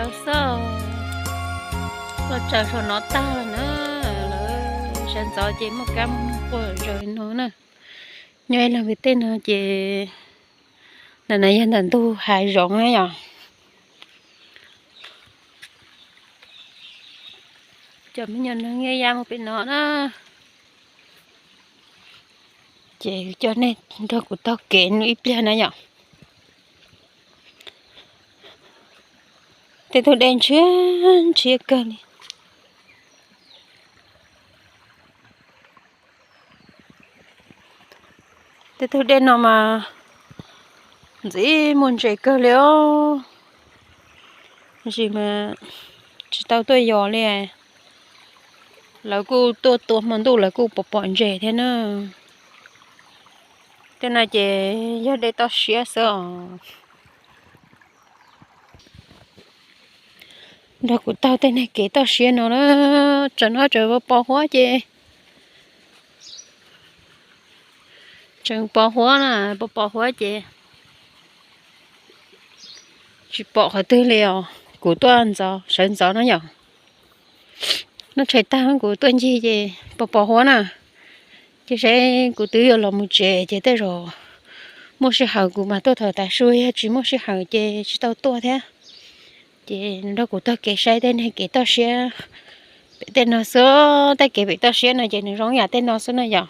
Tsaws xwb, los tsaws saum no tag lawm na. Lawv sawv ntxov ces muaj kab muaj noog quaj zom zaws no na. Nyob ib leeg pem tej no ces ntawm no yog ntawm ntug hav zoov na yom. Cov me nyuam neeg ya mus pem no na. Ces coj nej nrog kuv taug kev ib pliag na yom. Tej tug dej ntshiab ntshiab kawg li. Tej tug dej no mas ntxim muaj ntses kawg li os. Tab sis mas tsis tau tuaj yos li. Lawv kuj tuaj tua hmo ntuj lawv kuj pom pom ntses thiab na. Tej no ces yog dej toj siab xwb os. Nrog kuv taug tej niag kev toj siab no na. Tsam no tseem pos huab ces, tseem pos huab na, pos pos huab ces tsis pom qhov twg li os. Kuv tuaj ntxov sawv ntxov no yom. Noj tshais tag kuv tuaj ncig ces pos pos huab na. Ces saib kuv twb yuav los mus tsev ces tej zaum muaj sij hawm kuv mam tuaj thaum tav su, yog tsis muaj sij hawm ces tsis tau tuaj thiab. Ces nrog kuv taug kev saib tej niag kev toj siab pem tej no xwb. Tej kev pem toj siab no ces nws zoo ib yam tej no xwb na yom.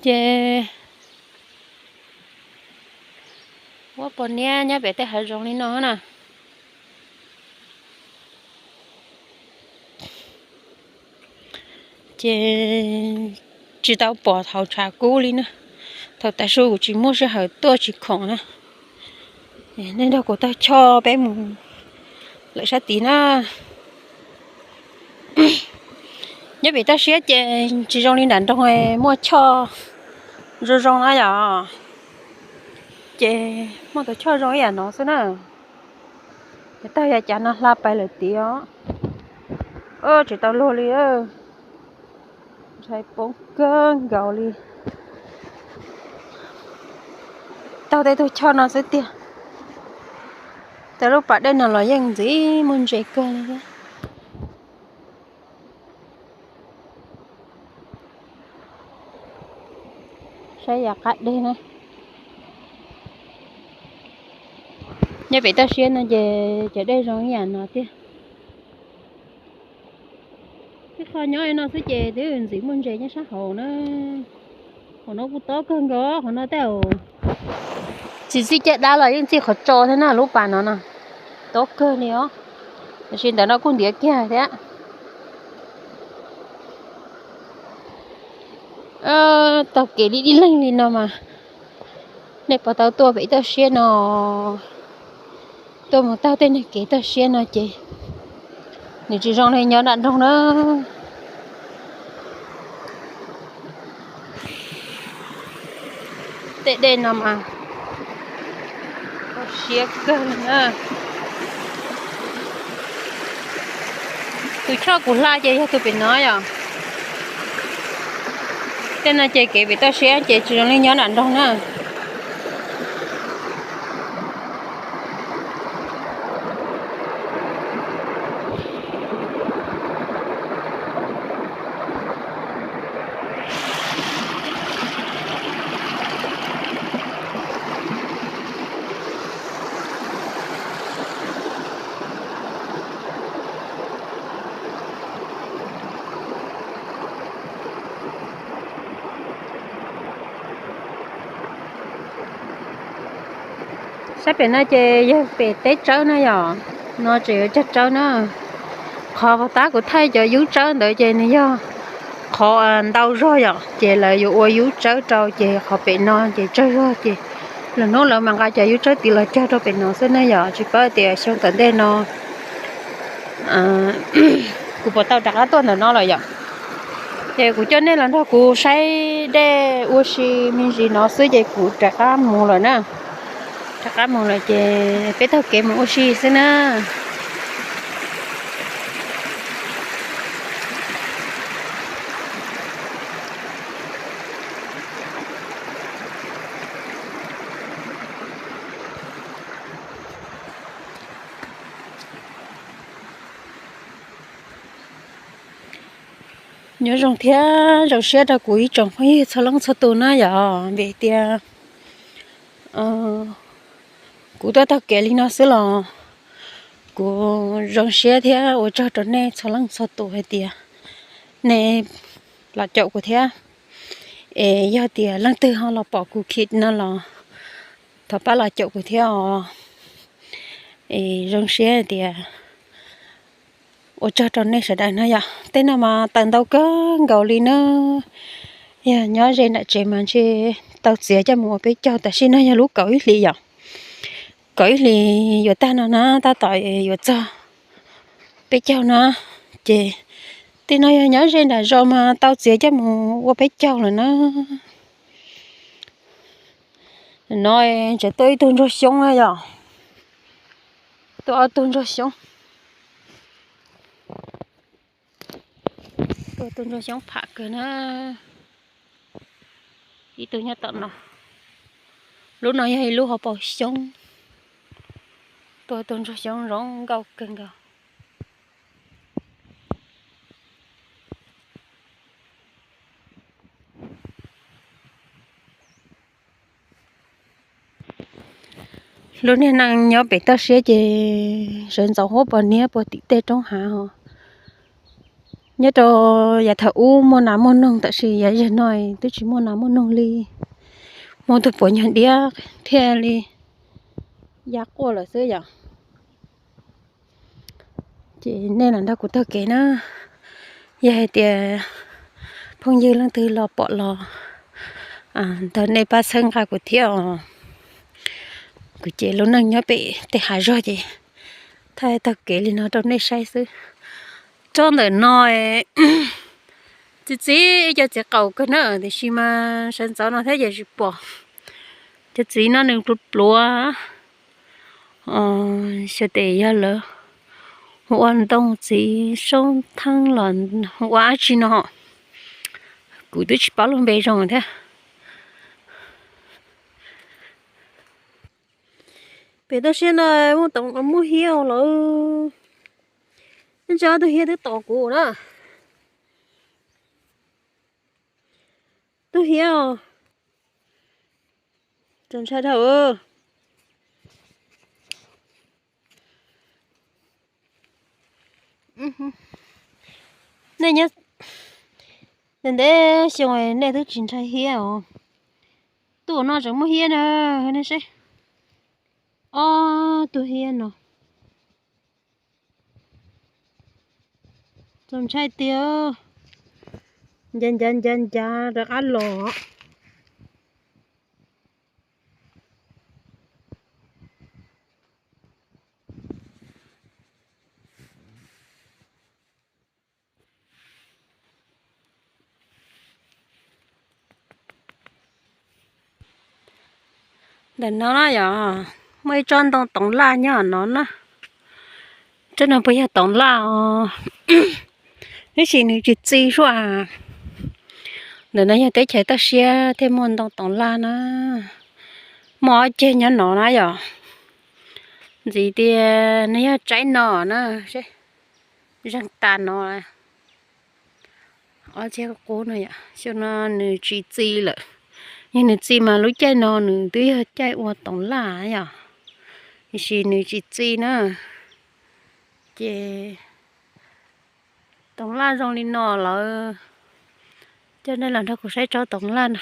Ces huab pos niab nyob pem tej hav zoov li no na. Ces tsis tau pom thaum tshav kub li na. Thaum tav su kuv tsis muaj sij hawm tuaj tsis khoom na. Nej nrog kuv taug choj peb mus lawm sab tid na. Nyob pem toj siab ces tsis zoo li nram nroog muaj choj zoo zoo na yom. Ces muaj tus choj zoo ib yam no xwb na. Ces tag yam cav no hla pais lawm tid os. Tsis tau luag li. Ntshai poob kawg nkaus li. Taug tej tug choj no xwb tiag. Tej lub pas dej no los yeej ntxim muaj ntses kawg li thiab. Saib yav qab deg na. Nyob pem toj siab no ces cov dej zoo ib yam no tiag. Tib qho nyob li no xwb ces twb ntxim muaj ntses nyob sab hauv na. Hauv no kuj tob kawg nkaus, hauv no tej zaum tsis txij caj dab los yeej txij qhov tso thiab na, lub pas no na. Tob kawg li os. Tab sis ntawm no kuj ntiav kiag thiab. Taug kev li ib leeg li no mas nej puas tau tuaj pem toj siab no? Tuaj mus taug tej niag kev toj siab no ces nws tsis zoo li nyob nram nroog na. Tej dej no mas siab kawg li na. Tus choj kuv hla ces yog tus pem no yom. Tej no ces kev pem toj siab ces tsis zoo li nyob nram nroog na. Sab pem no ces yog pem teb tsawb na yom, no tseem yuav cog tsawb na. Qhov tab kuv thaij cov yub tsawb ntawd ces nws yog qhov ntau zog yom, ces lawv yuav ua yub tsawb rau ces qhov pem no ces tsawg zog ces lwm hnub lawv mam nqa cov yub tsawb tid los cog rau pem no xwb na yom. Tsis paub tias xyoo tom ntej no kuv puas tau rov qab tuaj ntawm no lawm yom. Ces kuv coj nej los nrog kuv saib dej ua si me ntsis no xwb ces kuv rov qab mus lawm na. Rov qab mus lawm ces peb taug kev mus ua si xwb na. Nyob zoo thiab zoo siab rau kuv ib tsoom phooj ywg txhua leej txhua tus na yom, vim tias kuv tuaj taug kev li no xwb los kuv zoo siab thiab ua tsaug rau nej txhua leej txhua tus hais tias nej los caum kuv thiab. Es yog tias leej twg ho los pom kuv clip no los thov pab los caum kuv thiab os. Es zoo siab hais tias ua tsaug rau nej sawv daws na yom. Tej no mas tawm ntau kawg nkaus li na. Yog nyob ze nram tsev mas ntshe tau txiav coj mus ua peb caug, tam sim no yog lub kaum ib hlis yom. Kaum ib hlis yuav tag no na, tab tom yuav txog peb caug na. Ces tej no yog nyob ze nram zos mas tau txiav coj mus ua peb caug lawm na. No tseem tuaj ib tug ntsuag xyoob na yom. Tuaj ob tug ntsuag xyoob. Tuaj tus ntsuag xyoob pham kawg na. Ib tug nyob tom no. Lub no yog ib lub hauv paus xyoob. Tuaj tus ntsuag xyoob zoo nkauj kawg nkaus. Lub niag neej nyob pem toj siab ces sawv ntxov huab pos niab puag tim tej roob hav os. Nyob rau yav thaum ub muaj nas muaj noog, tab sis yav zeg no twb tsis muaj nas muaj noog li. Muaj tus puav nyuag diab thiaj li ya quaj lawm xwb yom. Ces nej los nrog kuv taug kev na. Yog hais tias phooj ywg leej twg los pom los ntawm nej pab txhawb nqa kuv thiab os. Kuv ces lub neej nyob pem tej hav zog ces thaij taug kev li no rau nej saib xwb. Tsob ntawm no txiv txiv, ib co txiv qaum kawg na, tiam sis mas sawv ntxov no thiab ces tsis pom. Cov txiv no nws pluav pluav. Xyov tes yog lawv hu ua ntoo txiv soob theeb los hu ua dab tsi no, kuv twb tsis paub lub npe zoo thiab. Pem toj siab no muaj toov, muaj hiab lawm. Ntshe ob tug hiab twb tom kuv na. Tub hiab os. Txaus ntshai dhau. Nej nyob ntev xyoo nej twb tsis ntshai hiab os. Tuaj no tseem muaj hiab na, nej saib. Ob tug hiab no. Txaus ntshai tiag. Ncav ncav ncav ncav rov qab los. Ntawm no na yom, muaj ib tsob ntoo toov laj nyob no na. Tsob no puas yog toov laj os? Tab sis nws tsis txi suab. Ntawm no yog teb chaws toj siab thiaj muaj ntoo toov laj na. Muaj ob ceg nyob no na yom. Ntxiv tias nws yog tsaib no na, zeeg tas no. Ob ceg qub no yom, xyoo no nws tsis txi lawm. Yog nws txi mas lub caij no nws twb yog caij ua toov laj yom. Tiam sis nws tsis txi na. Ces toov laj zoo li no lawm. Coj nej los nrog kuv saib tsob toov laj no.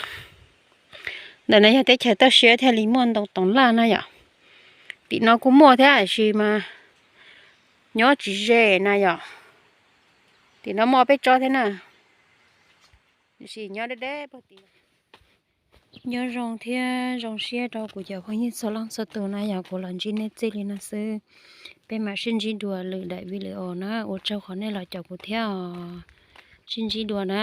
Ntawm no yog teb chaws toj siab thiaj li muaj ntoo toov laj na yom. Tim no kuj muaj thiab tiam sis mas nyob tsis ze na yom. Tim no muaj peb tsob thiab na. Tiam sis nyob deb deb puag tim. Nyob zoo thiab zoo siab rau kuv cov phooj ywg txhua leej txhua tus na yom, kuv los ntsib nej txij li no xwb. Peb mam sib ntsib dua lwm daim video na, ua tsaug qhov nej los caum kuv thiab os. Sib ntsib dua na.